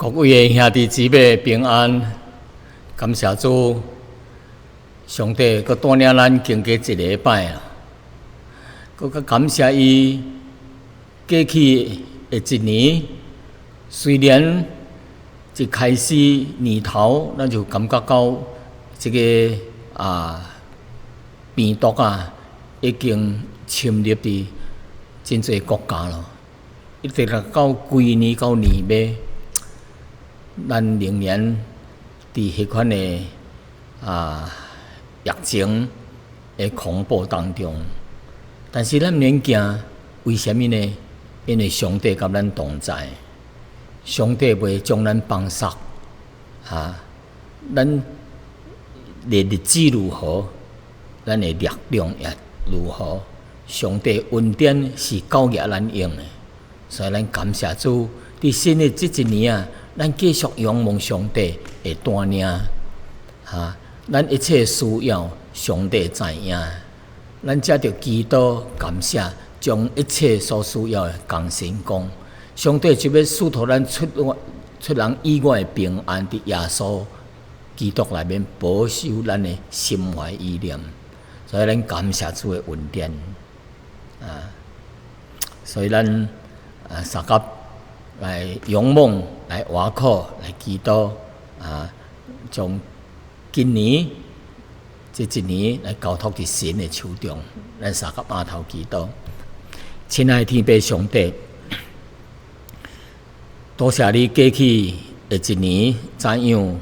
各位的兄弟姊妹平安，感謝主，上帝閣帶領咱經過一禮拜啊，閣較感謝伊過去的一年，雖然一開始年頭，咱就感覺到這個病毒啊已經侵入佇真濟國家咯，一直到規年到年尾。咱仍然佇彼款的疫情的恐怖當中，但是咱毋免驚，為啥物呢？因為上帝佮咱同在，上帝袂將咱放捒，咱的日子如何，咱的力量也如何。上帝恩典是夠額咱用的，所以咱感謝主。佇新的這一年啊，咱繼續仰望上帝的帶領，咱一切需要上帝知影，咱藉著祈禱感謝，將一切所需要的共神講，上帝就欲賜予咱出人意外的平安，佇耶穌基督內面保守咱的心懷意念，所以咱感謝主的恩典，所以咱相佮來仰望，來倚靠，來祈禱，將今年這一年來交託佇神的手中，咱相佮囥頭祈禱。親愛的天父上帝，多謝你過去的一年怎樣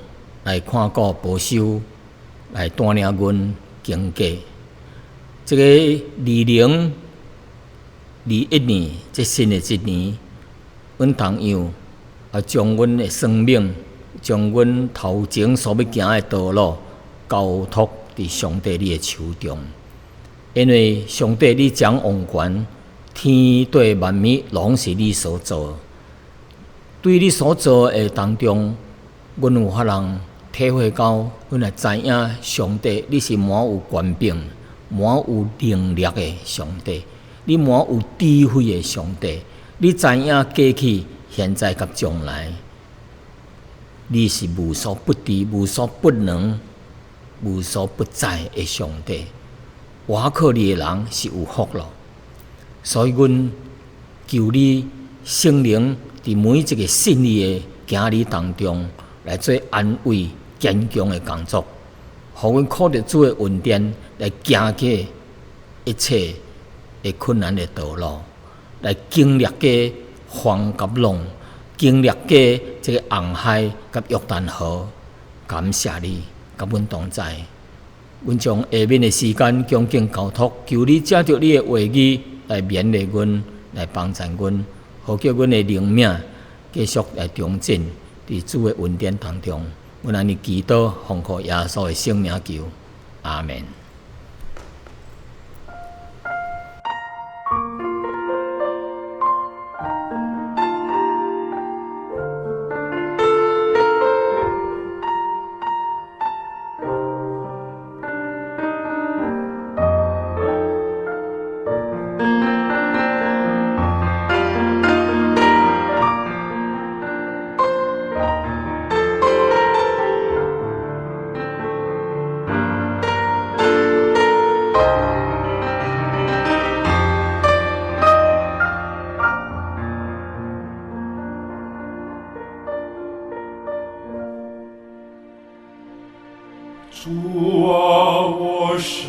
來看顧保守，來帶領阮經過這個2021年，這新的一年。阮同樣將阮的生命，將阮頭前所欲行的道路，交託佇上帝你的手中。因為上帝你掌王權，天地萬物攏是你所造。對你所造的當中，阮有法通體會到，阮會知影上帝你是滿有權柄、滿有能力的上帝，你滿有智慧的上帝。你知影過去、現在佮將來，你是無所不知、無所不能、無所不在的上帝。倚靠你的人是有福咯。所以，阮求你聖靈佇每一個信你的囝兒當中來做安慰、堅強的工作，予阮靠著主的恩典來行過一切的困難的道路。來經歷過風佮浪，經歷過這個紅海佮約旦河，感謝你，佮阮同在。阮將下面的時間恭敬交託，求你藉著你的話語來勉勵阮，來幫助阮，好叫阮的靈命繼續來長進佇主的恩典當中。阮按呢祈禱，奉靠耶穌的聖名求，阿門。主啊，我神，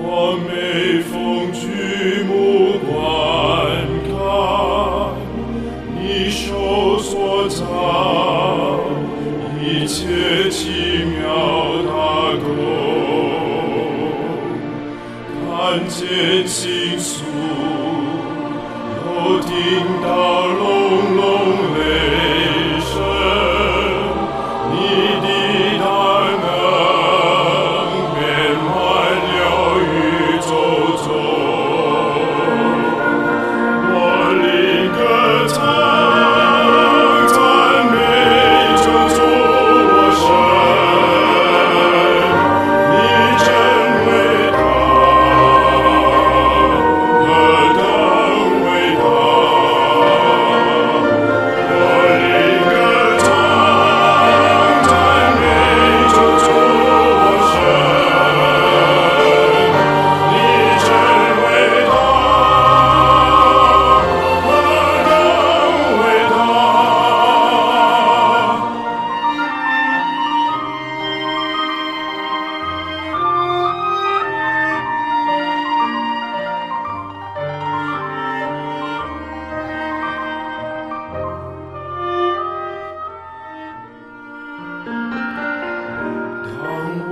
我每逢舉目觀看，你手所造一切奇妙大工，看見星宿，又聽到隆隆雷聲，你的大能遍滿了宇宙中。我靈歌唱，讚美稱頌我神，你真偉大，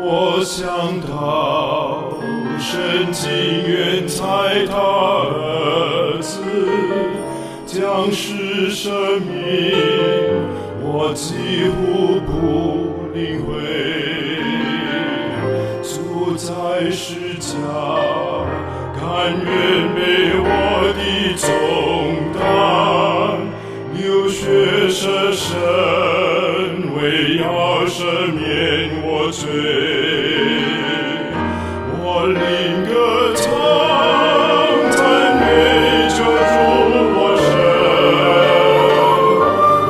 我想到神情願差他兒子降世生命，我幾乎不領會。主在十架，甘願背我的重擔，流血捨身，為要赦免我罪。我靈歌唱，讚美救主我神，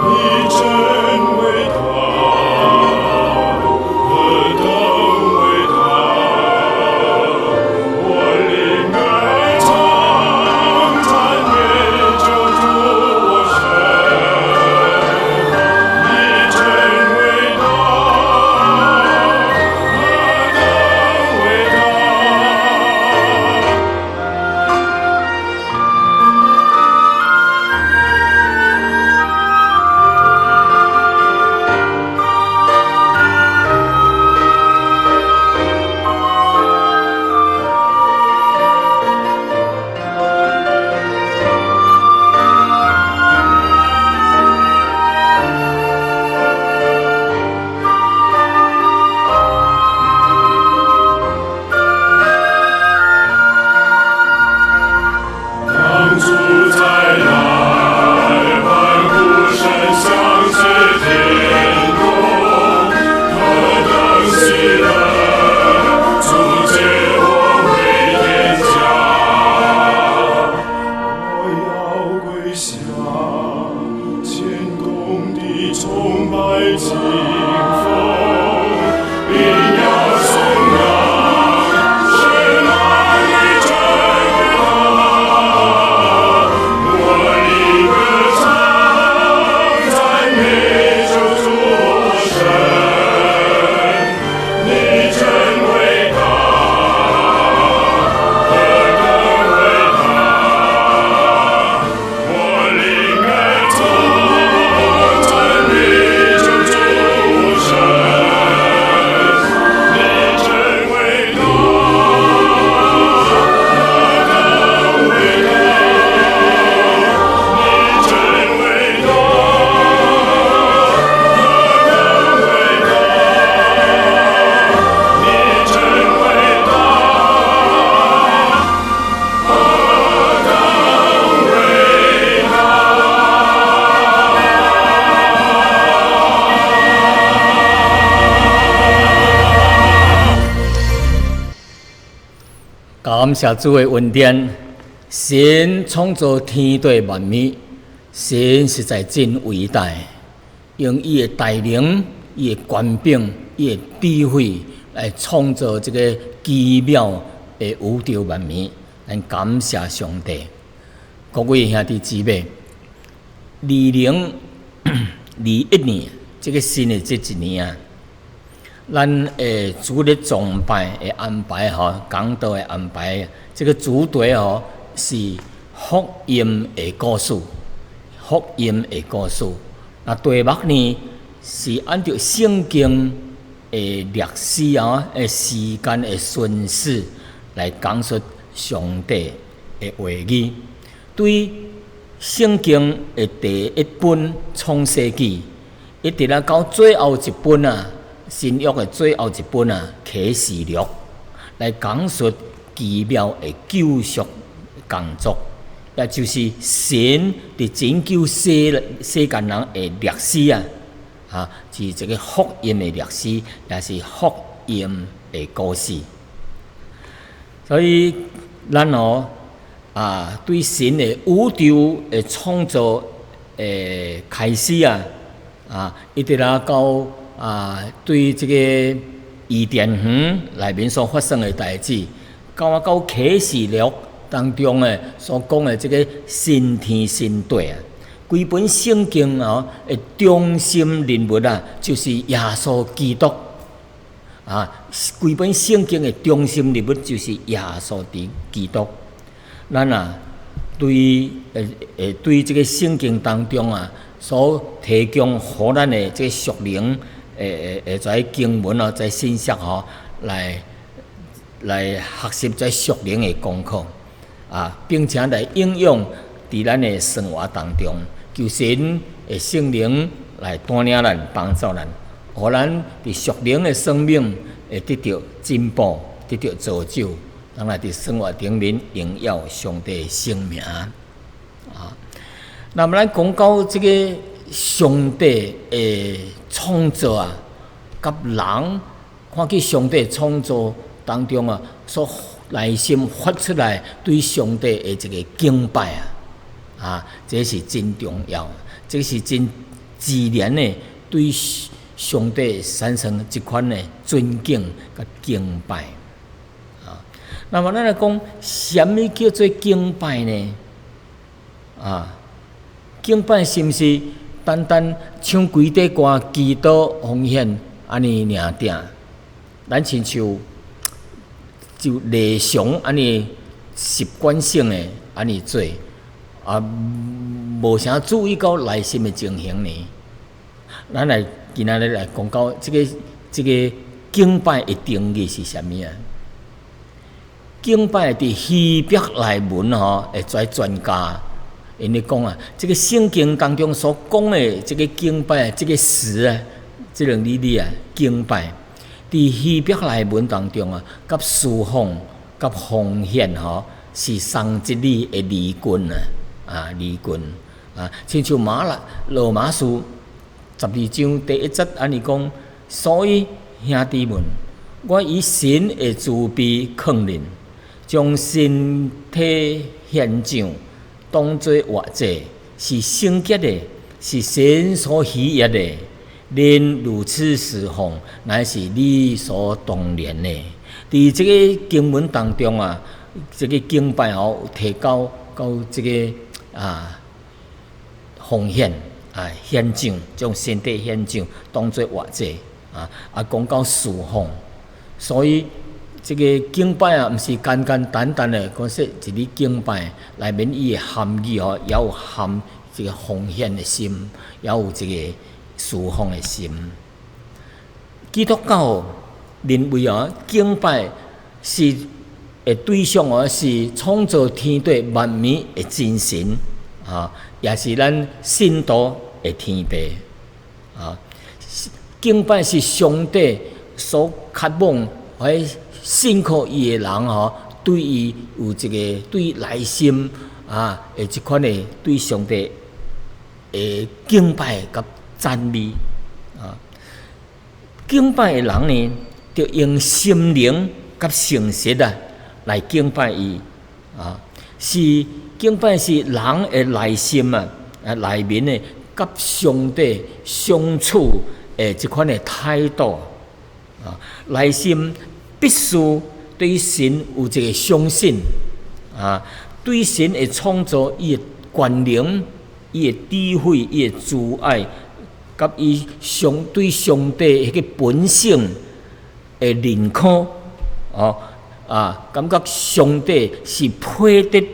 你真偉大，何等偉大！我靈歌唱，讚美救主我神，你真偉大，何等偉大！當主再來，歡呼聲響徹天空，何等喜樂！主接我回天家，我要跪下，謙恭地崇拜敬奉，並要頌揚神啊，你真偉大！我靈歌唱，讚美救主我神，你真偉大，何等偉大！我靈歌唱，讚美救主我神，你真偉大，何等偉大！你真偉大，何等偉大！你真偉大，何等偉大！感謝主的恩典，神創造天地萬物，神實在真偉大，用伊的大能、伊的權柄、伊的智慧來創造這個奇妙的宇宙萬物。咱感謝上帝，各位兄弟姊妹，2021年這個新的這一年啊，咱的主日崇拜的安排吼，講道的安排，這個主題吼是福音的故事，福音的故事。那題目呢是按照聖經的歷史啊，的時間的順序來講述上帝的話語。對聖經的第一本創世紀，一直啊到最後一本啊，新約的最後一本啊，啟示錄，來講述奇妙的救贖工作，也就是神佇拯救世間人的歷史啊，啊，是這個福音的歷史，也是福音的故事。所以，咱哦啊，對神的宇宙的創造的開始啊，啊，一直啊到啊，對這個伊甸園內面所發生的代誌，到啟示錄當中的所講的這個新天新地啊，規本聖經哦的中心人物啊，就是耶穌基督啊，規本聖經的中心人物就是耶穌基督。咱啊，對這個聖經當中啊，所提供予咱的這個屬靈的這經文啊，這信息吼，來學習這屬靈的功課啊，並且來應用佇咱的生活當中，求神的聖靈來帶領咱、幫助咱，予咱佇屬靈的生命會得著進步，得著造就，咱來佇生活頂面榮耀上帝的聖名啊。那麼咱講到這個上帝的創造啊，佮人看見上帝創造當中啊，所內心發出來對上帝的一個敬拜啊，啊，這是真重要，這是真自然的對上帝產生這款的尊敬佮敬拜啊。那麼咱來講，啥物叫做敬拜呢？啊，敬拜是毋是單單唱幾塊歌、祈禱、奉獻按呢爾爾？咱親像就日常按呢習慣性的按呢做，啊，無啥注意到內心的情形呢？咱來今仔日來講到這個敬拜的定義是啥物啊？敬拜佇希伯來文吼，會做專家。𪜶咧講啊，這個聖經當中所講的這個敬拜，這個詞啊，這兩字字啊，敬拜，佇希伯來文當中啊，佮事奉、佮奉獻吼，是相一字的字根啊，啊，字根啊，親像馬來羅馬書12章第1節按呢講，所以兄弟們，我以神的慈悲勸恁，將身體獻上，當做活祭，是聖潔的，是神所喜悅的。恁如此事奉，乃是理所當然的。佇這個經文當中啊，這個敬拜哦，提到到這個啊奉獻啊獻上，將身體獻上當做活祭啊，啊講到事奉，所以這個敬拜啊，毋是簡簡單單的講說一個敬拜，內面伊的含義哦，也有含這個奉獻的心，也有這個事奉的心。基督教認為哦，敬拜是的對象哦，是創造天地萬物的真神啊，也是咱信徒的天父啊。敬拜是上帝所渴望，彼信靠伊的人吼，對伊有一個對內心啊，的這款的對上帝的敬拜佮讚美啊。敬拜的人呢，著用心靈佮誠實啊來敬拜伊啊。是敬拜是人的內心啊，啊內面的佮上帝相處的這款的態度啊，內心必須對神有一個相信啊，對神的創造，伊的權能、伊的智慧、伊的慈愛，佮伊上對上帝彼個本性的認可，哦啊，感覺上帝是配得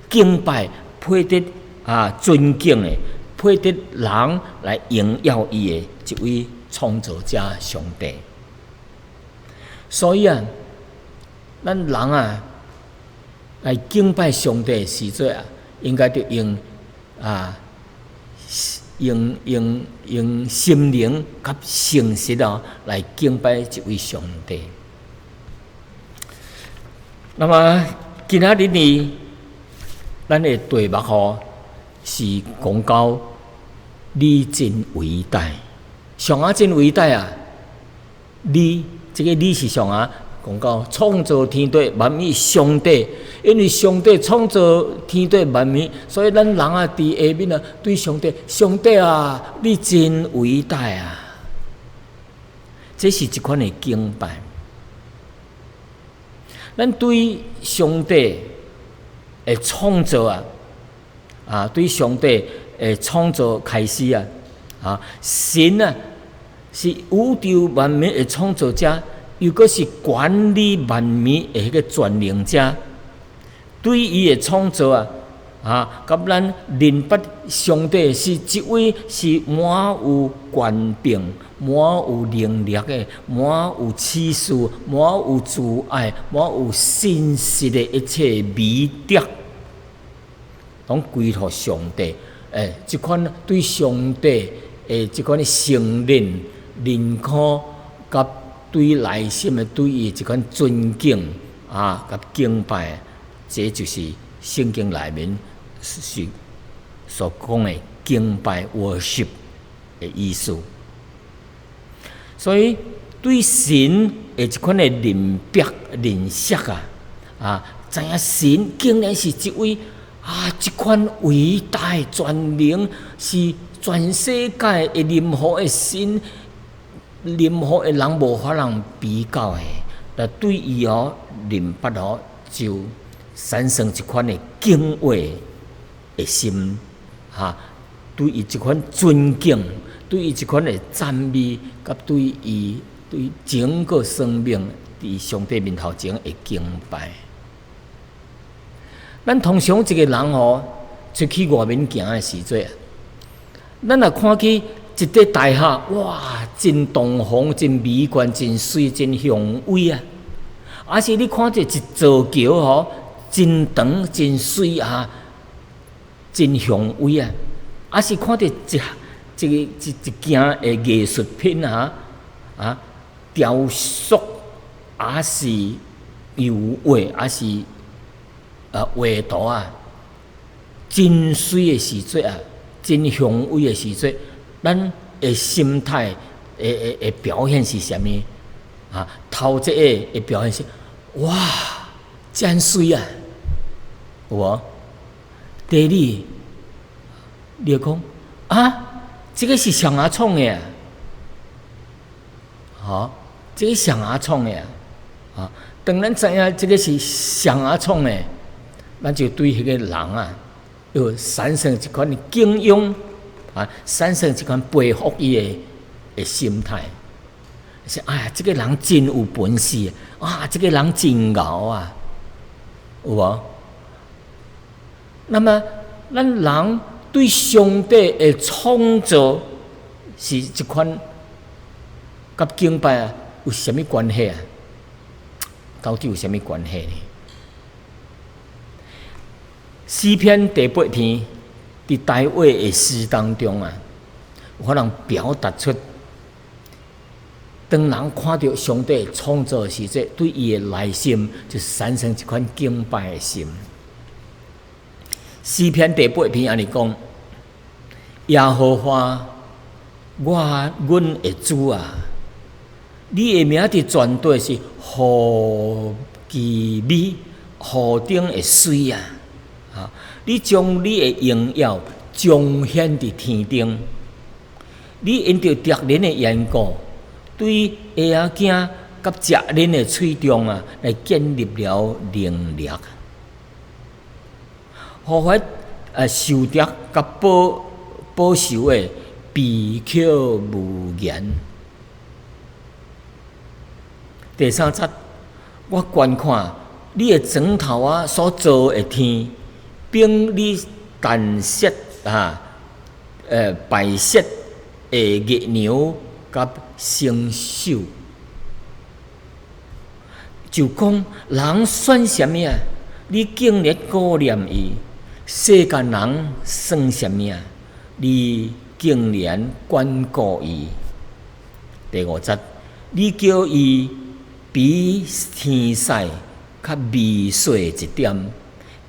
敬拜、配得啊尊敬的，配得人來榮耀伊的一位創造者上帝。所以啊，咱人啊來敬拜上帝的時陣啊，應該著用啊用用用心靈佮誠實哦來敬拜這位上帝。那麼今仔日呢，咱的題目吼是講到你真偉大，上啊真偉大啊！你這個你是上啊？講到創造天地萬物上帝，因為上帝創造天地萬物，所以咱人啊佇下面啊對上帝，上帝啊，你真偉大啊！這是一款的敬拜。咱對上帝的創造啊，啊，對上帝的創造開始啊，啊，神啊是宇宙萬物的創造者，又閣是管理萬物的彼個全能者。對伊的創造啊，啊，佮咱認捌上帝是一位是滿有權柄、滿有能力的，滿有啟示，滿有慈愛，滿有信實的一切美德，攏歸予上帝。這款對上帝的這款的承認、認可，佮對內心的對伊這款尊敬啊，佮敬拜，這就是聖經內面是所講的敬拜 worship 的意思。所以對神的這款的認別、認識啊，知影神竟然是一位啊，這款偉大全能，是全世界的任何的神，任何的人無法通比較的。來對伊哦認捌哦，就產生這款的敬畏的心，哈，對伊這款尊敬，對伊這款的讚美，佮對伊對整個生命佇上帝面頭前的敬拜。咱通常一個人吼出去外面行的時陣，咱若看見一塊大廈，哇，真堂皇、真美觀、真媠、真雄偉啊！抑是你看著一座橋吼，真長、真媠啊，真雄偉啊！抑是看著一件的藝術品啊，雕塑，抑是油畫，抑是畫圖啊，真媠的時陣啊，真雄偉的時陣，咱的心態的表現是啥物？啊，頭一個的表現是，哇，真媠啊，有無？第二，你會講啊，這個是誰仔創的啊？吼，這個誰仔創的啊？啊，當咱知影這個是誰仔創的，咱就對彼個人啊，有產生一款敬仰啊，產生一款佩服伊的心態。是哎呀，這個人真有本事啊！這個人真𠢕啊，有無？那麼，咱人對上帝的創造是這款佮敬拜啊，有啥物關係啊？到底有啥物關係呢？詩篇第八篇，佇大衛的詩當中啊，有可能表達出，當人看著上帝創造的時陣，對伊的內心就產生一款敬拜的心。詩篇第八篇按呢講：耶和華，我阮的主啊，你的名佇全地是何其美，何等的媠啊！啊！你將你的榮耀彰顯佇天頂，你因著敵人的緣故，對鞋仔囝佮賊人的喙中啊，來建立了能力。耶和華仇敵佮報仇的閉口無言。第三節，我觀看你的指頭仔所造的天，並你陳設啊，擺設的月娘佮星宿，就講人算啥物啊？你竟然顧念伊，世間人算啥物啊？你竟然關顧伊。第五節，你叫伊比天使較微細一點，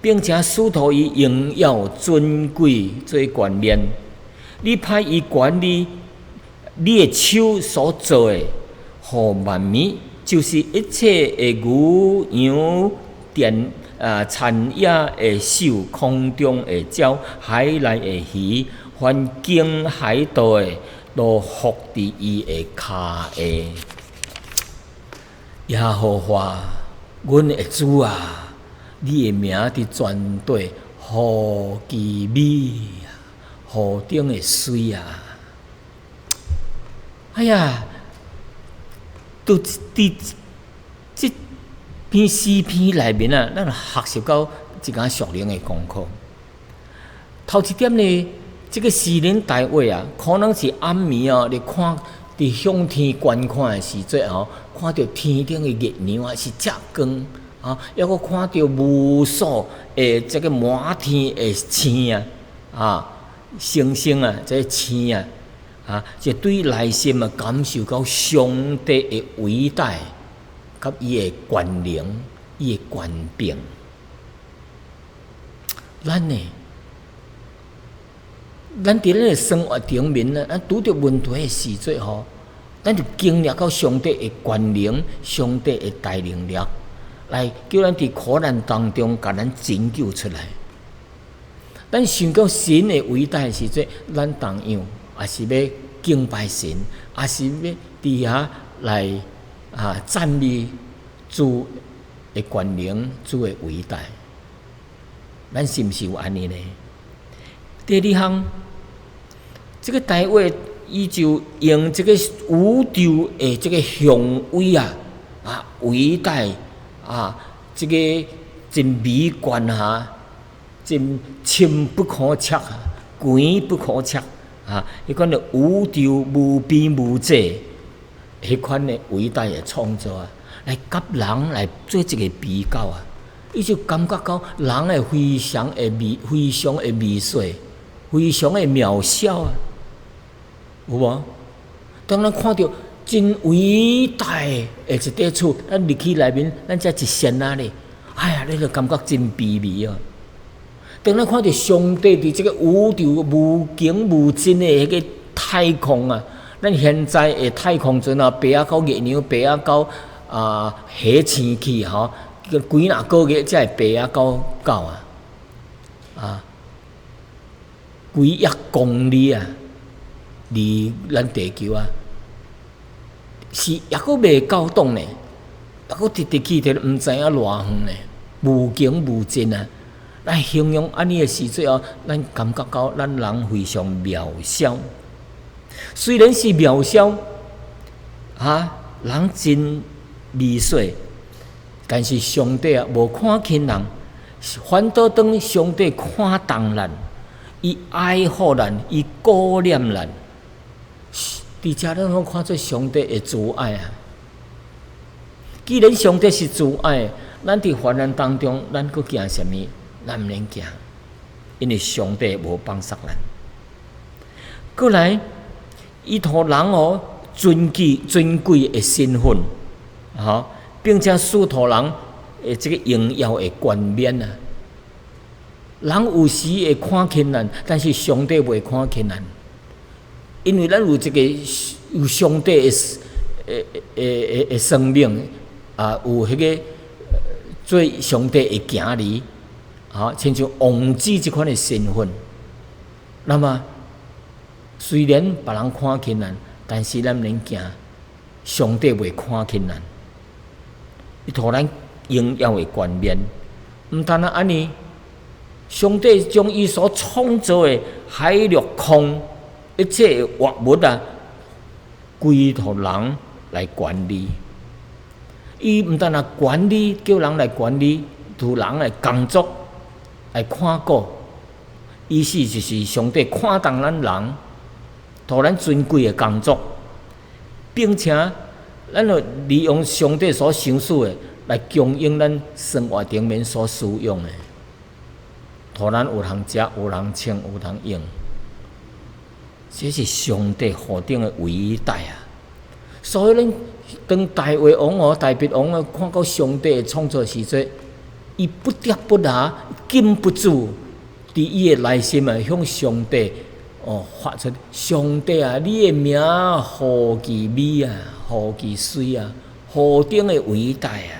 並且賜予伊榮耀尊貴做冠冕。你派伊管理你的手所造的，予萬物，就是一切的牛羊、田啊、田野的獸、空中的鳥、海內的魚，凡經海道的，都伏佇伊的跤下。耶和華，阮的主啊，你的名佇全地何其美啊，何等的媠啊！哎呀，都佇這篇詩篇內面啊，咱學習到一寡屬靈的功課。頭一點呢，這個詩人大衛啊，可能是暗暝哦，咧看佇向天觀看的時陣吼，看著天頂的月娘啊是遮光，啊，抑閣看著無數的這个滿天的星啊，啊，星星啊，這个星啊，啊，就對內心啊感受到上帝的偉大，佮伊的權能，伊的權柄。咱呢？咱佇咱的生活頂面呢，咱拄著問題的時陣吼，咱就經歷到上帝的權能、上帝的大能力，來叫咱佇苦難當中，共咱拯救出來。咱想到神的偉大的時陣，咱同樣也是欲敬拜神，也是欲佇遐來啊讚美主的權能、主的偉大。咱是毋是有按呢呢？第二項，這个大衛伊就用這个宇宙的這个雄偉啊，啊偉大啊，這个真美觀哈，真深不可測啊，廣不可測啊，彼款的宇宙無邊無際，彼款的偉大的創造啊，來佮人來做一个比較啊，伊就感覺到人會非常的微，非常的微細，非常的渺小啊，有無？當咱看著真偉大的一塊厝，咱入去內面，咱才一仙仔咧，哎呀，你就感覺真卑微啊！當咱看著上帝佇這个宇宙無窮無盡的彼个太空啊，咱現在的太空船啊，爬啊到月娘，爬啊到啊火星去吼，幾若個月才會爬啊到到啊，啊！幾億公里啊，離咱地球啊，是抑閣袂夠擋呢，抑閣直直去，佇毋知影偌遠呢，無窮無盡啊！來形容按呢的時陣哦，咱感覺到咱人非常渺小。雖然是渺小，啊，人真微細，但是上帝啊，無看輕人，反倒當上帝看重咱。伊愛護咱，伊顧念咱，佇遮咱攏看做上帝的慈愛啊！既然上帝是慈愛，咱佇患難當中，咱閣驚啥物？咱毋免驚，因為上帝無放捒咱。閣來，伊予人哦尊貴尊貴的身份，吼，並且賜予人的這个榮耀的冠冕啊！人有時會看輕咱，但是上帝袂看輕咱，因為咱有這个有上帝的的的的生命啊，有彼个做上帝的囝兒，啊，親像王子這款的身份。那麼雖然別人看輕咱，但是咱毋免驚，上帝袂看輕咱，伊予咱榮耀的冠冕，毋單單按呢。上帝將伊所創造的海陸空一切活物啊，歸予人來管理。伊毋單單管理，叫人來管理，予人來工作，來看顧。意思就是上帝看重咱人，予咱尊貴的工作，並且咱著利用上帝所賞賜的來供應咱生活頂面所需用的。予咱有通食，有通穿，有通用，這是上帝何等的偉大啊！所以，咱當大衛王哦、大衛王啊，看到上帝的創造時陣，伊不得不啊，禁不住佇伊的內心啊，向上帝哦發出：上帝啊，你的名何其美啊，何其媠啊，何等的偉大啊！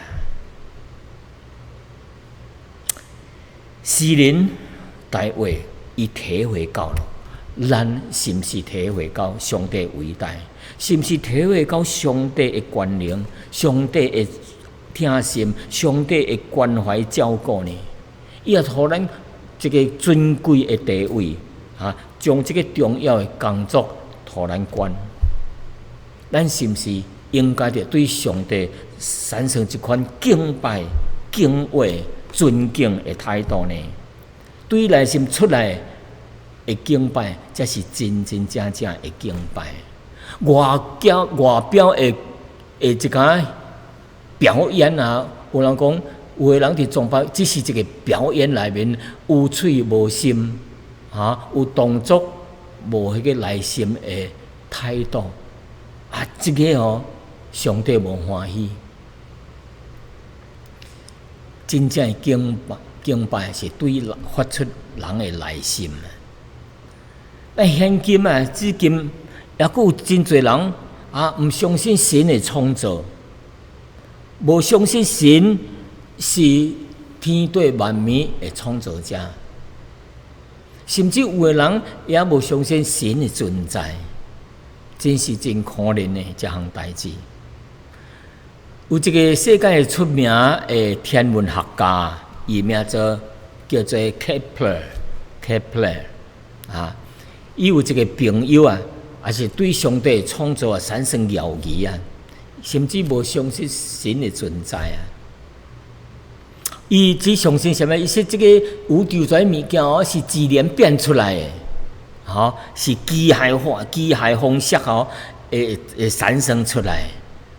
詩人大衛伊體會到了，咱是毋是體會到上帝偉大？是毋是體會到上帝的權能、上帝的疼心、上帝的關懷照顧呢？伊也予咱這个尊貴的地位，啊，將這个重要的工作予咱管。咱是毋是應該著對上帝產生這款敬拜、敬畏、尊敬的態度呢？對內心出來的敬拜，才是真真正正的敬拜。外表的一個表演啊，有人講，有的人佇崇拜，只是一個表演內面有喙無心，哈，有動作無彼個內心的態度，啊，這个哦，上帝無歡喜。真正的敬拜，敬拜是對發出人的內心啊。但現今啊，至今猶閣有真濟人啊，毋相信神的創造，無相信神是天地萬物的創造者，甚至有的人也無相信神的存在，真是真可憐的這項代誌。有一個世界出名的天文學家，伊名做叫做 Kepler，Kepler 啊，伊有一個朋友啊，也是對上帝創造啊產生猶疑啊，甚至無相信神的存在啊。伊只相信啥物？伊說這個宇宙這物件哦是自然變出來的，吼，是機械化、機械方式吼，會產生出來。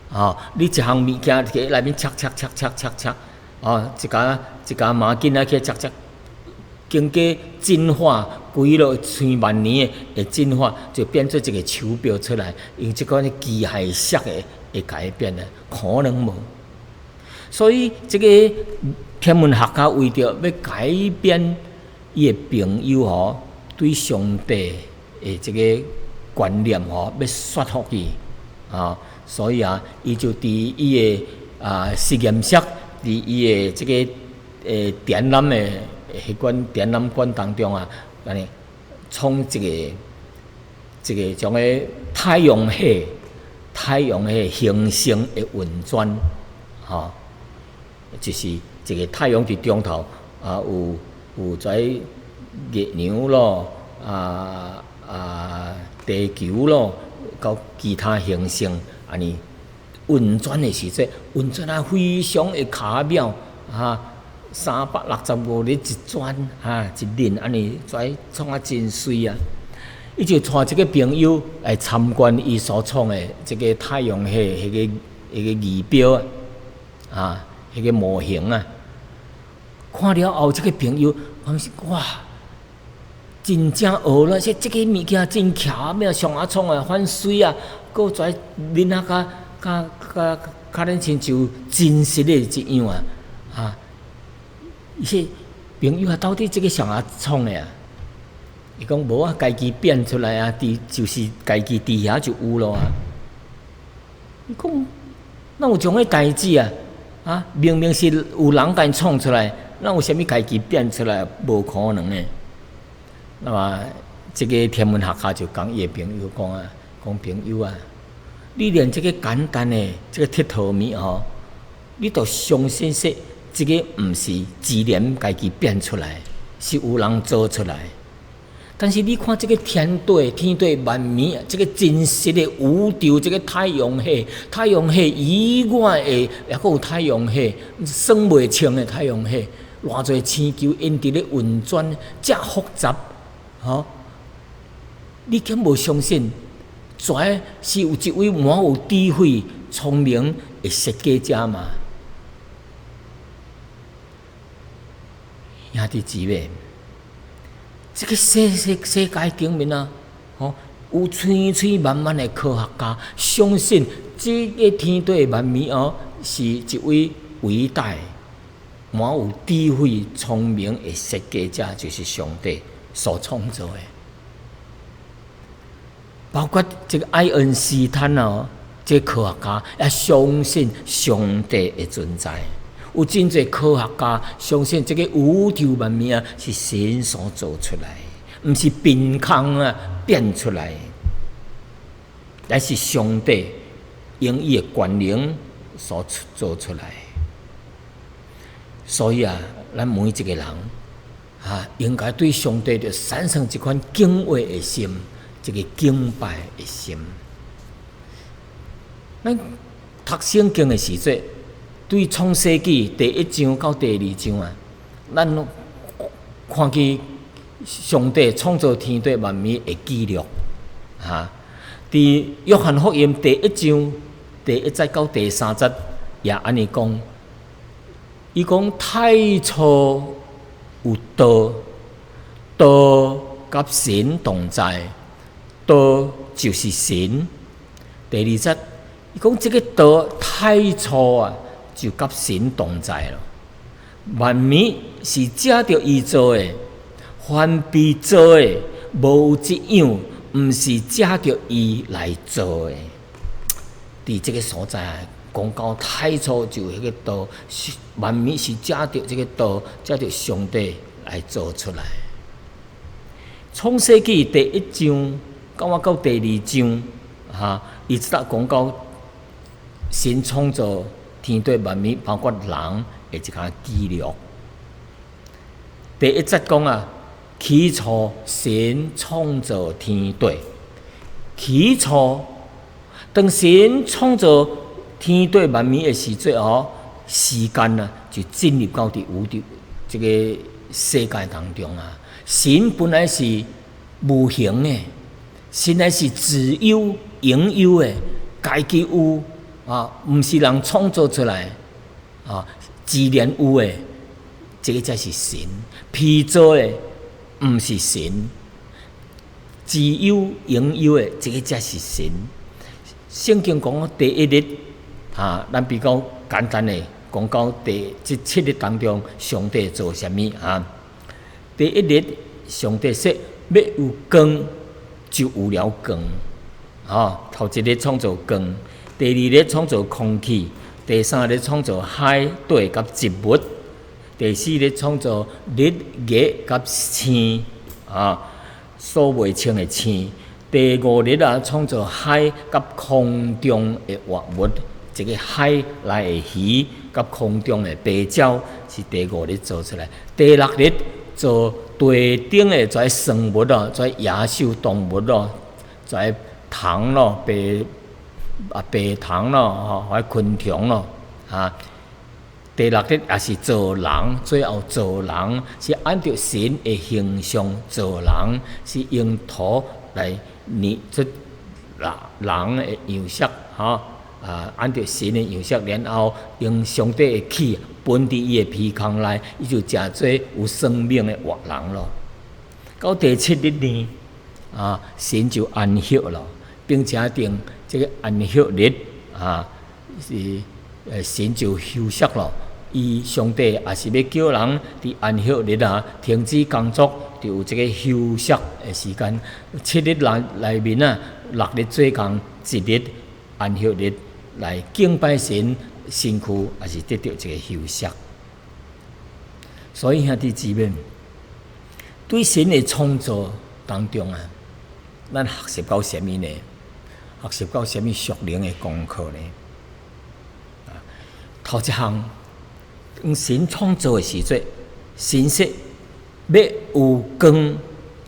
吼，你一項物件佇內面切切切切切切，哦，一家一家馬筋仔去切切，經過進化幾落千萬年的進化，就變做一個手錶出來，用這款機械式的改變啊，可能無。所以這個天文學家為著欲改變伊的朋友吼對上帝的這個觀念吼，欲說服伊啊。所以啊，伊就佇伊的實驗室，佇伊的這個展覽的彼館展覽館當中啊，按呢創一個一個將个太陽系行星的運轉，吼，就是一個太陽佇中頭啊，有在月娘咯，地球咯，佮其他行星。按呢運轉的時陣，運轉啊非常的巧妙，哈，365日一轉，哈，一輪按呢，跩創啊真媠啊！伊就帶這個朋友來參觀伊所創的這個太陽系彼個儀表啊，啊，彼個模型啊，看了後，這個朋友講是哇，真正學了，說這個物件真巧妙，上啊創的反媠啊！閣跩恁仔較較較較恁親像真實的一樣啊！啊，伊說朋友啊，到底這個啥人創的啊？伊講無啊，家己變出來啊，佇就是家己佇遐就有咯啊。伊講哪有這種的代誌啊？啊，明明是有人共創出來，哪有啥物家己變出來？無可能的。那麼這個天文學家就共伊的朋友講啊，講朋友啊，你連這個簡單的這個鐵頭物吼，你都相信說這個毋是自然家己變出來，是有人做出來。但是你看這個天地、天地萬物，這個真實的宇宙，這個太陽系、太陽系以外的，猶閣有太陽系，算袂清的太陽系，偌濟星球𪜶佇咧運轉，遮複雜，吼，你敢無相信？跩是有一位滿有智慧、聰明的設計者嗎？兄弟姊妹，這個世界頂面啊，吼，有千千萬萬的科學家相信這個天地萬物哦，是一位偉大、滿有智慧、聰明的設計者，就是上帝所創造的。包括這個愛因斯坦哦，這個科學家也相信上帝的存在。有真濟科學家相信這個宇宙萬物啊是神所做出來，毋是憑空啊變出來，而是上帝用伊的權能所做出來。所以啊，咱每一個人啊，應該對上帝著產生這款敬畏的心，一個敬拜的心。咱讀聖經的時陣，對創世紀第一章到第二章啊，咱看見上帝創造天地萬物的記錄，哈。佇約翰福音第一章第一節到第三節也按呢講，伊講太初有道，道佮神同在，道就是神。第二節，伊講這个道太初啊，就佮神同在囉。萬物是藉著伊做的，凡被造的，無一樣毋是藉著伊來做的。佇這个所在講到太初就彼个道，萬物是藉著這个道，藉著上帝來做出來。創世記第一章到我到第二章，哈，伊直講到神創造天地萬物，包括人的一個記錄。第一節講啊，起初神創造天地。起初，當神創造天地萬物的時陣哦，時間啊就進入到佇宇宙這個世界當中啊。神本來是無形的，神乃是自有永有的，家己有啊，毋是人創造出來啊，自然有的，這个才是神。被造的毋是神，自有永有的，這个才是神。聖經講第一日啊，咱比較簡單的講到第這七日當中，上帝做啥物啊？第一日，上帝說欲有光，就有了光。吼，頭一日創造光，第二日創造空氣，第三日創造海底佮植物，第四日創造日月佮星，啊，數袂清的星。第五日啊，創造海佮空中的活物，這个海內的魚佮空中的飛鳥是第五日做出來。第六日做地頂的這生物咯，這野獸動物咯，這蟲咯，白啊白蟲咯，吼，或昆蟲咯，啊。第六日也是造人，最後造人是按照神的形象造人，是用土來捏出人人的樣式，吼啊，按照神的樣式，然後用上帝的氣噴佇伊的鼻孔內，伊就成做有生命的活人咯。到第七日呢，啊，神就安息咯，並且定這个安息日啊，是神就休息咯。伊上帝也是欲叫人佇安息日啊停止工作，就有這个休息的時間。七日內內面啊，六日做工，一日安息日來敬拜神，身軀也是得著一个休息。所以兄弟姊妹，對神的創造當中啊，咱學習到啥物呢？學習到啥物屬靈的功課呢？啊，頭一項，當神創造的時陣，神說欲有光，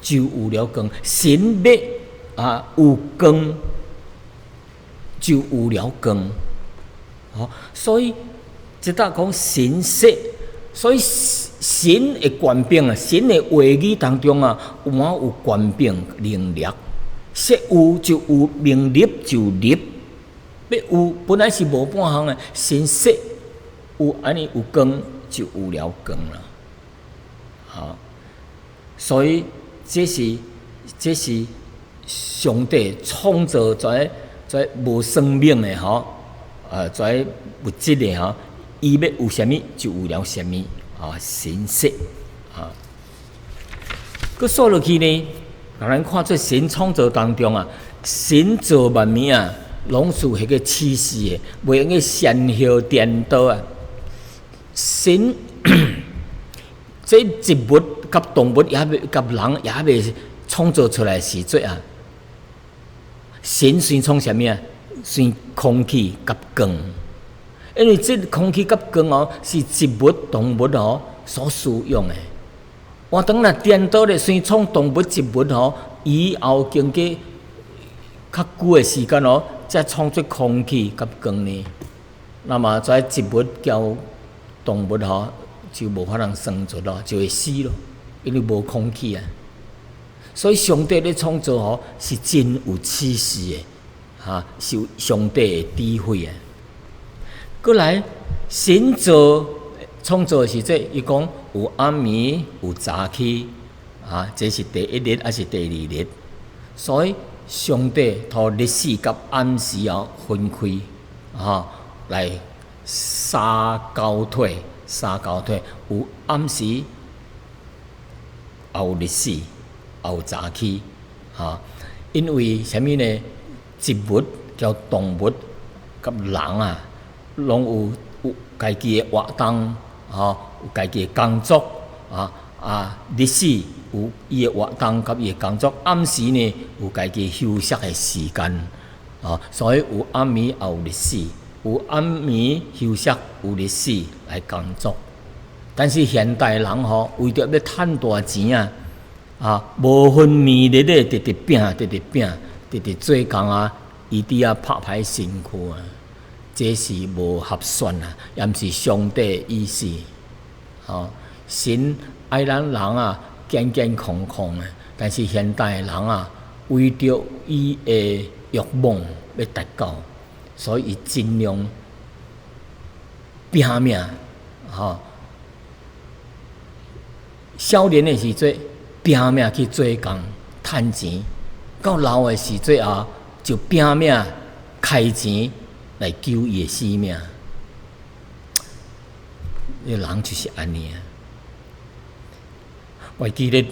就有了光。神欲啊有光，就有了光。哦，所以這搭講神說，所以神的權柄啊，神的話語當中啊，有無有權柄能力？說有就有，命立就立。欲有本來是無半項的，神說有按呢有光，就有了光啦。好，所以這是上帝創造這這無生命的吼，這物質的吼，伊欲有啥物就有了啥物啊，神說啊。閣煞落去呢，咱看這神創造當中啊，神造萬物啊，攏是彼个次序的，袂用得先後顛倒啊。神這植物佮動物猶未佮人猶未創造出來時陣啊，神先創啥物啊？先空氣佮光，因為這空氣佮光哦，是植物、動物哦所使用的。換轉若顛倒咧，先創動物、植物吼，以後經過較久的時間哦，才創出空氣佮光呢。那麼這植物佮動物吼，就無法通生存咯，就會死咯，因為無空氣啊。所以上帝咧創造吼，是真有次序的。哈，是上帝的智慧啊。閣來，神造創造時陣，伊講有暗暝有早起，啊，這是第一日抑是第二日？所以上帝予日時佮暗時啊分開，哈，來三交替，三交替有暗時，也有日時，也有早起，哈。因為啥物呢？植物佮動物佮人啊，攏有家己的活動，吼，有家己的工作，啊啊，日時有伊的活動佮伊的工作，暗時呢有家己休息的時間，啊，所以有暗暝也有日時，有暗暝休息，有日時來工作。但是現代人吼，為著欲趁大錢啊，啊，無分暝日的，直直拼，直直拼，直直做工啊，伊佇遐拍歹身軀啊。這是無合算啊，也毋是上帝的意思。吼，神愛咱人啊，健健康康的。但是現代人啊，為著伊的慾望欲達到，所以伊盡量拼命，吼。少年的時陣拼命去做工趁錢，到老的時陣啊，就拼命開錢來救伊的性命。這人就是按呢啊！我記得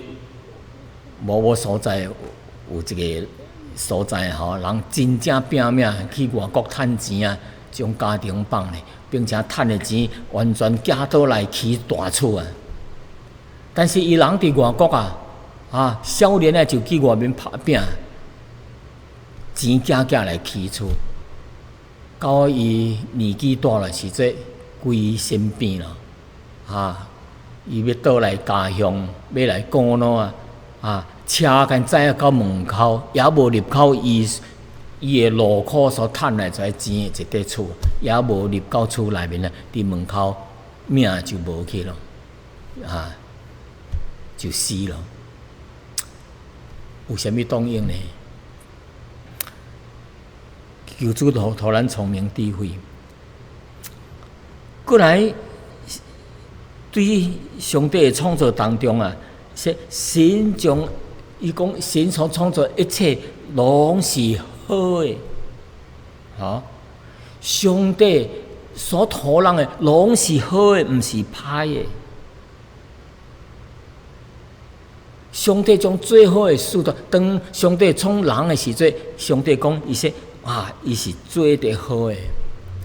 某某所在有一個所在吼，人真正拼命去外國趁錢啊，將家庭放咧，並且趁的錢完全寄倒來起大厝啊。但是伊人佇外國啊，啊，少年啊就去外面拍拚，錢寄寄來起厝。到伊年紀大了時陣，規身病咯，啊，伊欲倒來家鄉，欲來顧老啊，啊，車敢載到門口，猶無入到伊伊的勞苦所趁來這錢的一塊厝，猶無入到厝內面啊，佇門口命就無去咯，啊，就死咯。有啥物當用呢？求主予咱聰明智慧。閣來，對上帝的創造當中啊，神神將伊講神所創造一切攏是好的，吼！上帝所予人的攏是好的，毋是歹的。上帝將最好的事，當上帝創人的時陣，上帝講伊說。啊！伊是做得好的，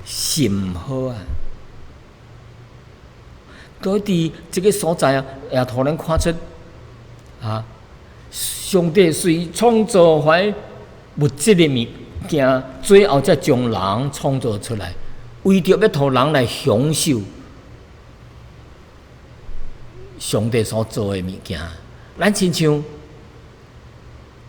甚好啊！閣佇這個所在啊，也予咱看出啊，上帝雖創造遐物質的物件，最後才將人創造出來，為著欲予人來享受上帝所做的物件。咱親像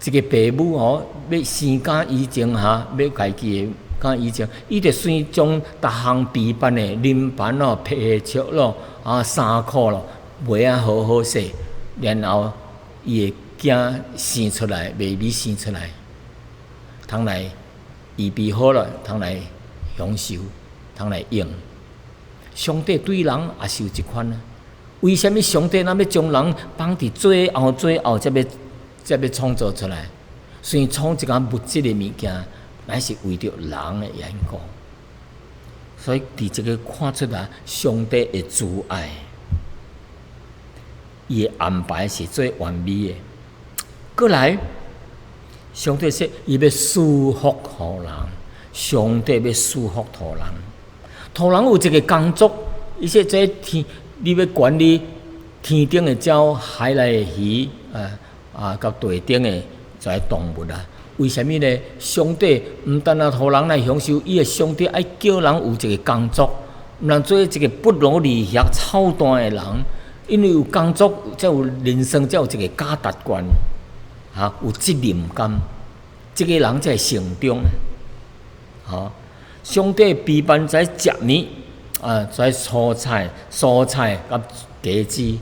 一個爸母吼，欲生囝以前哈，欲家己的囝以前，伊就先將逐項備辦的奶盤咯、皮尺咯、啊衫褲咯，買啊好好勢，然後伊的囝生出來，baby 生出來，通來預備好了，通來享受，通來用。上帝對人也是有這款啊。為啥物上帝若欲將人放佇最後、最後才欲？才欲創造出來，雖然創一項物質的物件，乃是為著人的緣故。所以佇這個看出來，上帝的慈愛，伊的安排是最完美的。閣來，上帝說伊欲賜福予人，上帝欲賜福予人，予人有一個工作，伊說這天你欲管理天頂的鳥、海內的魚啊。啊，佮地頂的這些動物啊，為啥物呢？上帝毋單單予人來享受，伊的上帝愛叫人有一個工作，毋通做一個不勞而獲操蛋的人。因為有工作，才有人生，才有一個價值觀，哈，有責任感，這個人才會成長。吼，上帝備辦這食物啊，這蔬菜、蔬菜佮果子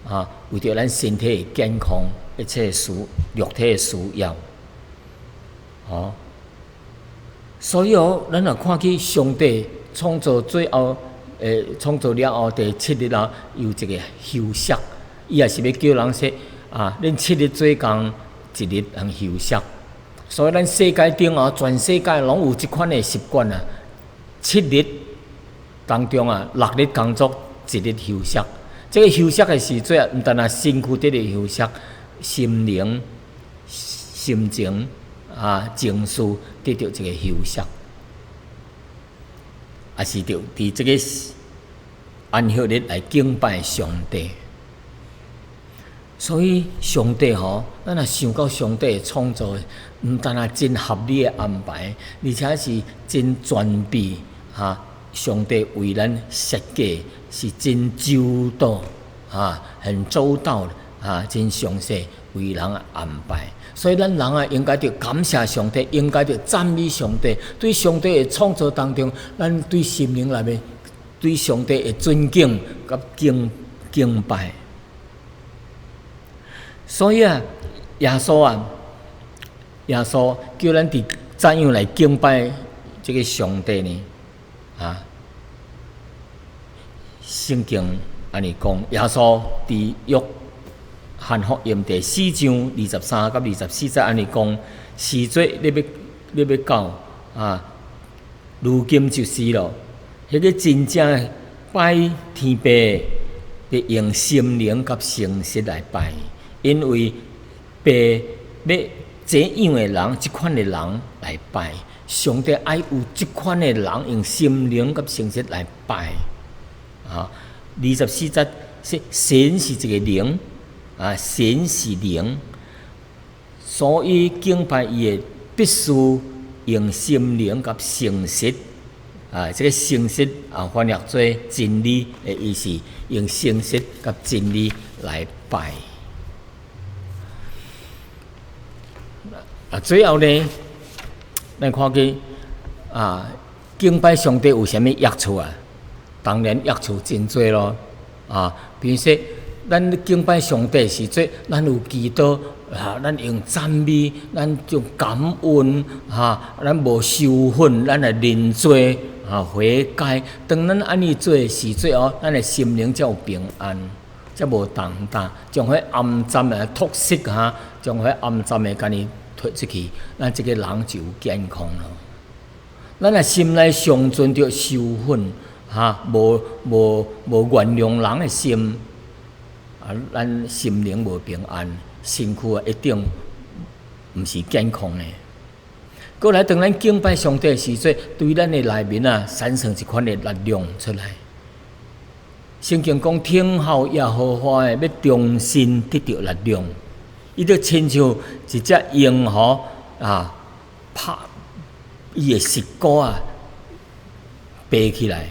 啊，為著咱身體的健康。一切需肉體的需要，吼，所以哦，咱若看去上帝創造最後，創造了後第七日啊，有一個休息，伊也是欲叫人說啊，恁七日做工，一日通休息。所以咱世界頂啊，全世界攏有這款的習慣啊。七日當中啊，六日工作，一日休息。這個休息的時陣啊，毋但若身軀得著休息，心靈、心情啊、情緒得著一個休息，也是著佇這個安息日來敬拜上帝。所以上帝吼，咱若想到上帝的創造，毋但若真合理的安排，而且是真全備哈。上帝為咱設計是真周到，哈，很周到啊，真詳細為人安排。所以咱人啊，應該著感謝上帝，應該著讚美上帝。對上帝的創造當中，咱對心靈內面對上帝的尊敬佮敬拜。所以啊，耶穌啊，耶穌叫咱佇怎樣來敬拜這個上帝呢？啊，聖經按呢講，耶穌佇約翰福音第四章二十三佮二十四節按呢講，時節欲到啊，如今就是咯，彼個真正拜天父的，用心靈佮誠實來拜，因為父欲這樣的人，這款的人來拜。上帝愛有這款的人用心靈佮誠實來拜。啊，二十四節說神是一個靈，啊，神是靈，所以敬拜伊的必須用心靈佮誠實。啊，這個誠實啊，翻譯做真理的意思，用誠實佮真理來拜。啊，最後呢，咱看見啊，敬拜上帝有啥物益處啊？當然益處真濟咯。啊，比如說，咱敬拜上帝時陣，咱有祈禱啊，咱用讚美，咱用感恩，哈，咱無羞憤，咱來認罪啊，悔改。當咱按呢做時陣哦，咱的心靈才有平安，才無重擔，將彼暗沉的毒息哈，將彼暗沉的共伊推出去，咱這個人就有健康咯。咱若心內常存著羞憤，哈，無原諒人的心，啊，咱心靈無平安，身軀啊一定毋是健康的。閣來，當咱敬拜上帝的時陣，對咱的內面啊，產生一款的力量出來。聖經講，等候耶和華的，欲重新得著力量。伊就親像一隻鷹吼啊，拍伊的翼骨啊，爬起來，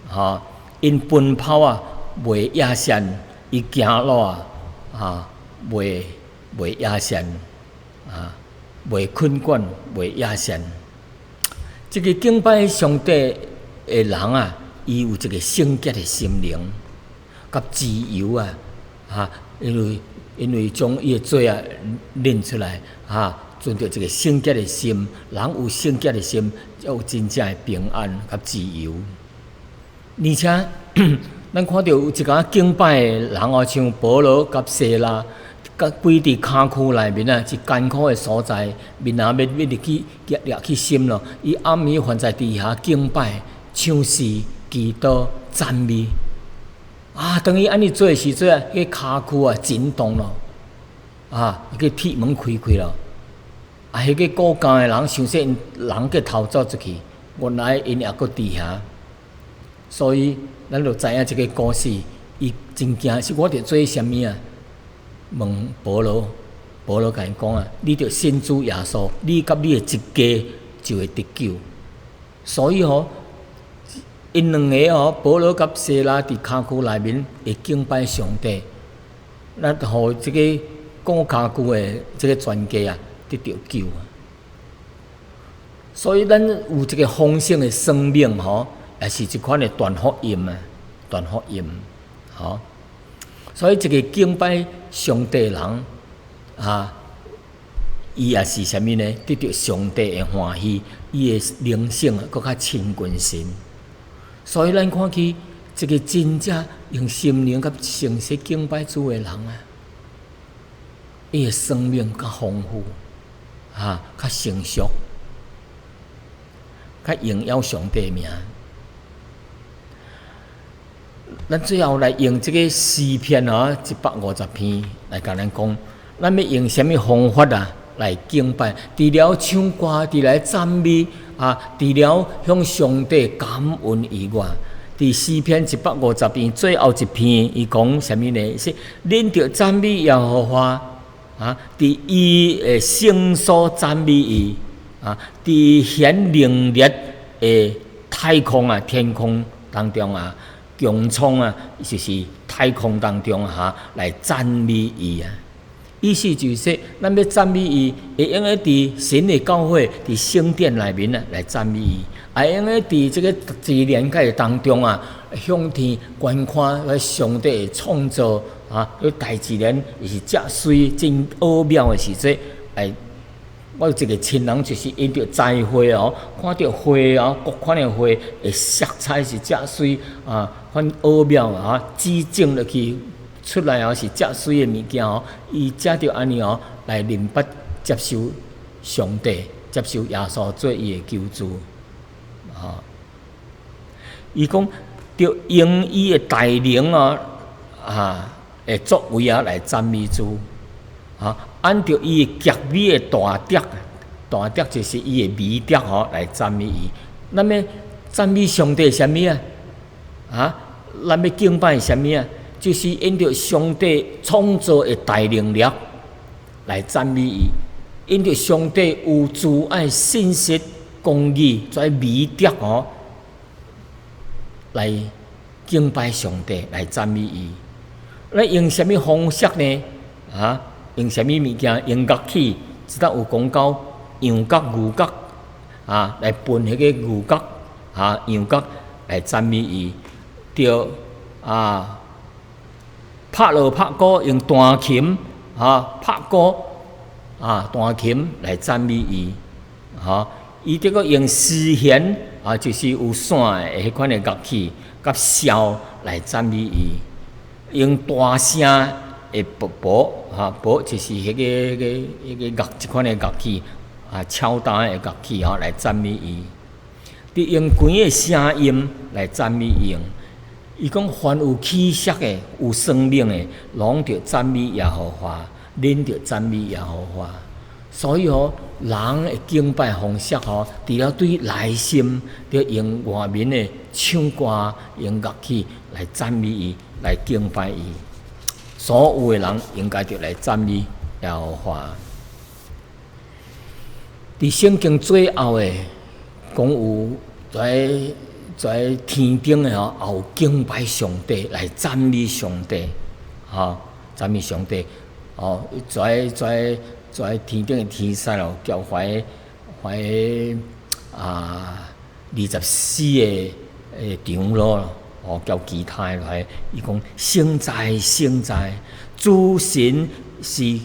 吼，𪜶奔跑啊，袂厭絃，伊行路啊，啊，袂厭絃，啊，袂困倦，袂厭絃。這個敬拜上帝的人啊，伊有一個聖潔的心靈，佮自由啊，哈，因為將伊的罪啊認出來，哈，存著一個聖潔的心，人有聖潔的心，才有真正的平安佮自由。而且，咱看著有一寡敬拜的人哦，像保羅佮西拉，佮關佇監獄內面啊，一艱苦的所在，面仔欲欲入去掠去審咯。伊暗暝還在佇遐敬拜、唱詩、祈禱、讚美。啊！當伊按呢做的時陣啊，彼個監獄啊震動咯，啊，彼個鐵門開開咯，啊，彼個顧監的人想說𪜶人閣逃走出去，原來𪜶猶閣佇遐，所以咱就知影這個故事，伊真驚，是我著做啥物啊？問保羅，保羅共伊講啊，你著信主耶穌，你佮你的一家就會得救。所以吼，𪜶兩个吼，保羅佮西拉佇監獄內面會敬拜上帝，咱予這個顧監獄的這個全家啊得著救啊。所以咱有這個豐盛的生命吼，也是一款的傳福音啊，傳福音，吼。所以這個敬拜上帝的人啊，伊也是啥物呢？得著上帝的歡喜，伊的靈性啊，閣較親近神。所以咱看去一個真正用心靈佮誠實敬拜主的人啊，伊的生命較豐富，哈，較成熟，較榮耀上帝名。咱最後來用這個詩篇啊，150篇來共咱講，咱欲用啥物方法啊來敬拜？除了唱歌，除了讚美啊，除了向上帝感恩以外，佇詩篇一百五十篇最後一篇，伊講啥物呢？是恁著讚美耶和華啊，佇伊的聖所讚美伊啊，佇顯能力的太空啊，天空當中啊。穹蒼啊，就是太空當中哈，來讚美伊啊。意思就是說，咱欲讚美伊，會用得佇神的教會，佇聖殿內面啊來讚美伊，會用得佇這個自然界當中啊，向天觀看上帝的創造啊，大自然伊是遮媠真奧妙的時陣，來。我有一個親人，就是因著栽花哦，看著花哦，各款的花的色彩是遮媠啊，款奧妙啊，籽種落去出來哦是遮媠的物件哦，伊才著按呢哦來認捌接受上帝，接受耶穌做伊的救主，啊，伊講著用伊的大能哦，啊，的作為啊來讚美主。啊，按著伊的極美的大德，大德就是伊的美德吼，來讚美伊。咱欲讚美上帝啥物啊？啊，咱欲敬拜啥物啊？就是因著上帝創造的大能力來讚美伊。因著上帝有慈愛、信實、公義，這美德吼，來敬拜上帝，來讚美伊。咱用啥物方式呢？啊？用啥物物件？用樂器，這搭有講到羊角、牛角啊，來分彼個牛角啊、羊角來讚美伊。著啊，拍鑼拍鼓，用彈琴啊，拍鼓啊，彈琴來讚美伊。哈，伊這個用絲弦啊，就是有線的彼款的樂器，佮簫來讚美伊。用大聲的鈸鈸哈，鈸就是彼個樂這款的樂器啊，敲打的樂器吼來讚美伊。佇用管的聲音來讚美伊。伊講凡有氣息的、有生命的，攏著讚美耶和華，恁著讚美耶和華。所以吼，人的敬拜方式吼，除了對內心，著用外面的唱歌、用樂器來讚美伊，來敬拜伊。所有的人應該著來讚美耶和華。佇聖經最後的講有在在天頂的吼，也有敬拜上帝來讚美上帝，吼讚美上帝，哦，在在在天頂的天使咯，交懷懷啊24個的長老哦，交其他的來，伊講聖哉聖哉，主神是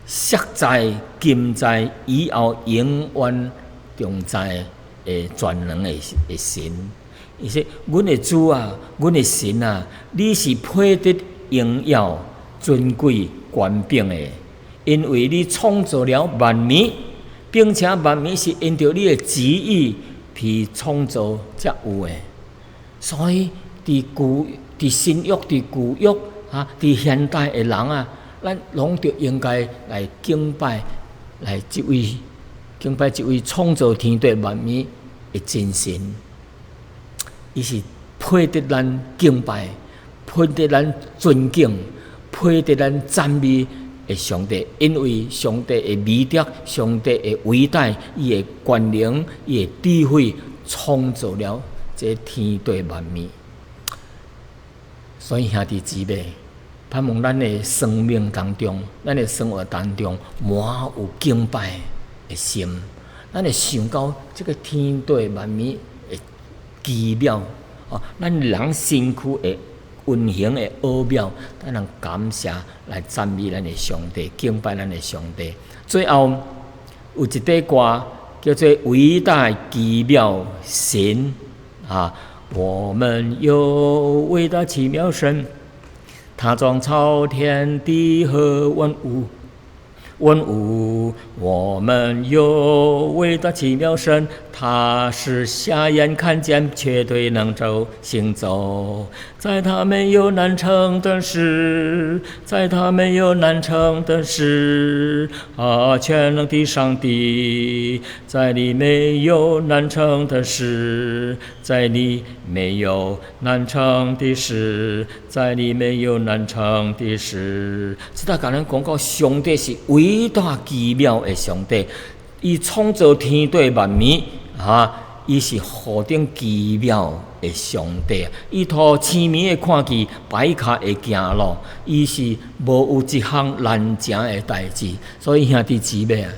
昔在、今在、以後永遠常在的全能的的神。伊說：阮的主啊，阮的神啊，你是配得榮耀、尊貴、權柄的，因為你創造了萬物，並且萬物是因著你的旨意被創造才有的。所以，佇舊、佇新約、佇舊約啊，佇現代的人啊，咱攏著應該來敬拜，來這位敬拜這位創造天地萬物的真神。伊是配得咱敬拜、配得咱尊敬、配得咱讚美的上帝，因為上帝的美德、上帝的偉大、伊的權能、伊的智慧，創造了這天地萬物。所以兄弟姊妹，盼望咱的生命當中、咱的生活當中，滿有敬拜的心，咱會想到這個天地萬物的奇妙哦，咱人身軀的運行的奧妙，咱通感謝來讚美咱的上帝，敬拜咱的上帝。最後有一塊歌，叫做偉大奇妙神啊！我們有偉大奇妙神，他創造天地和萬物。萬物，我們有偉大奇妙神，他是瞎眼看見，瘸腿能走行走，在他沒有難成的事，在他沒有難成的事，啊，全能的上帝，在你沒有難成的事，在你沒有難成的事，在你沒有難成的事。這搭共咱講到上帝是偉大奇妙的上帝，伊創造天地萬物，啊，伊是何等奇妙的上帝！伊予痴暝會看見，跛跤會行路，伊是無有一項難成的代誌。所以兄弟姊妹啊，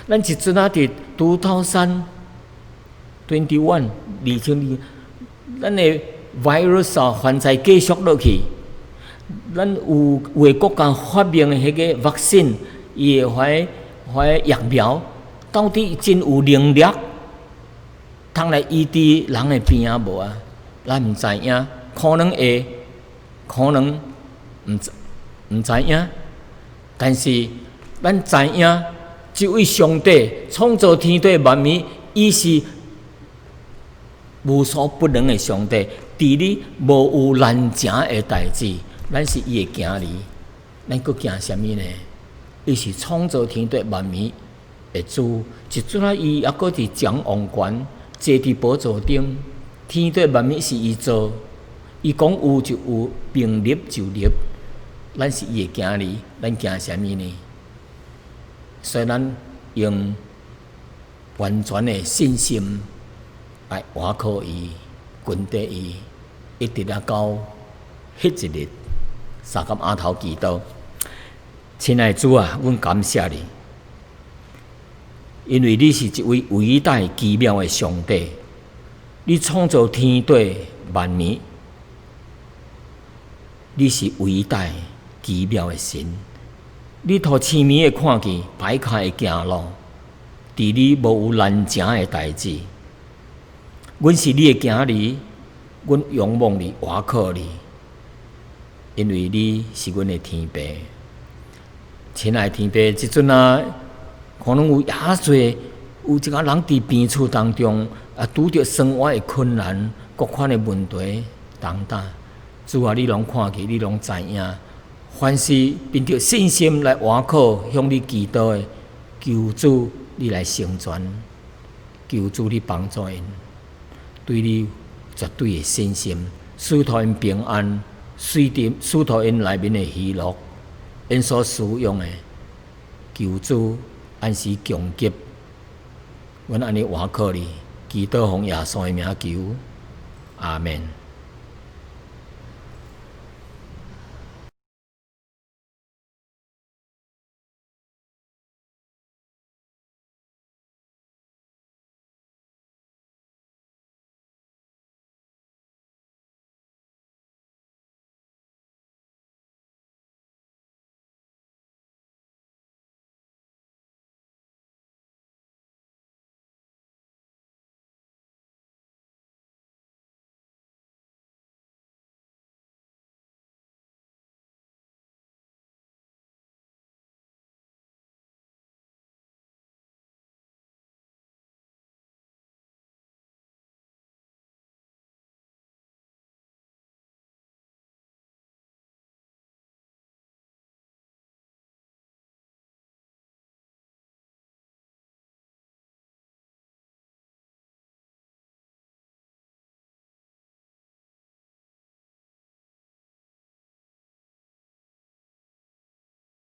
咱這陣仔佇2021 2002，咱的 virus 啊，還在繼續落去。咱有有的國家發明的彼个 vaccine，伊會彼疫苗，到底真有能力通來醫治人的病無啊？咱毋知影，可能會，可能毋知影。但是咱知影，這位上帝創造天地萬物，伊是無所不能的上帝，佇你無有難成的代誌。咱是伊的囝兒，咱閣驚啥物呢？伊是創造天地萬物的主，這陣仔伊猶閣佇掌王權，坐佇寶座頂，天地萬物是伊造，伊講有就有，命立就立。咱是伊的囝兒，咱驚啥物呢？所以咱用完全的信心來倚靠伊，跟綴伊，一直啊到彼一日。相佮阿頭祈禱，親愛的主啊，阮感謝你，因為你是一位偉大奇妙的上帝，你創造天地萬物，你是偉大奇妙的神，你予痴暝會看見，跛跤會行路，佇你無有難成的代誌。阮是你的囝兒，阮仰望你，倚靠你。因為你是阮的天父，親愛天父，這陣啊，可能有也濟有一個人佇病厝當中啊，拄著生活的困難、各款的問題等等。主啊，你攏看見，你攏知影。凡是憑著信心來倚靠向你祈禱的，求主你來成全，求主你幫助𪜶，對你絕對的信心，賜予𪜶平安。隨點賜予𪜶內面的喜樂，𪜶所需用的，求主按時供給。阮按呢倚靠你，祈禱奉耶穌的名求，阿門。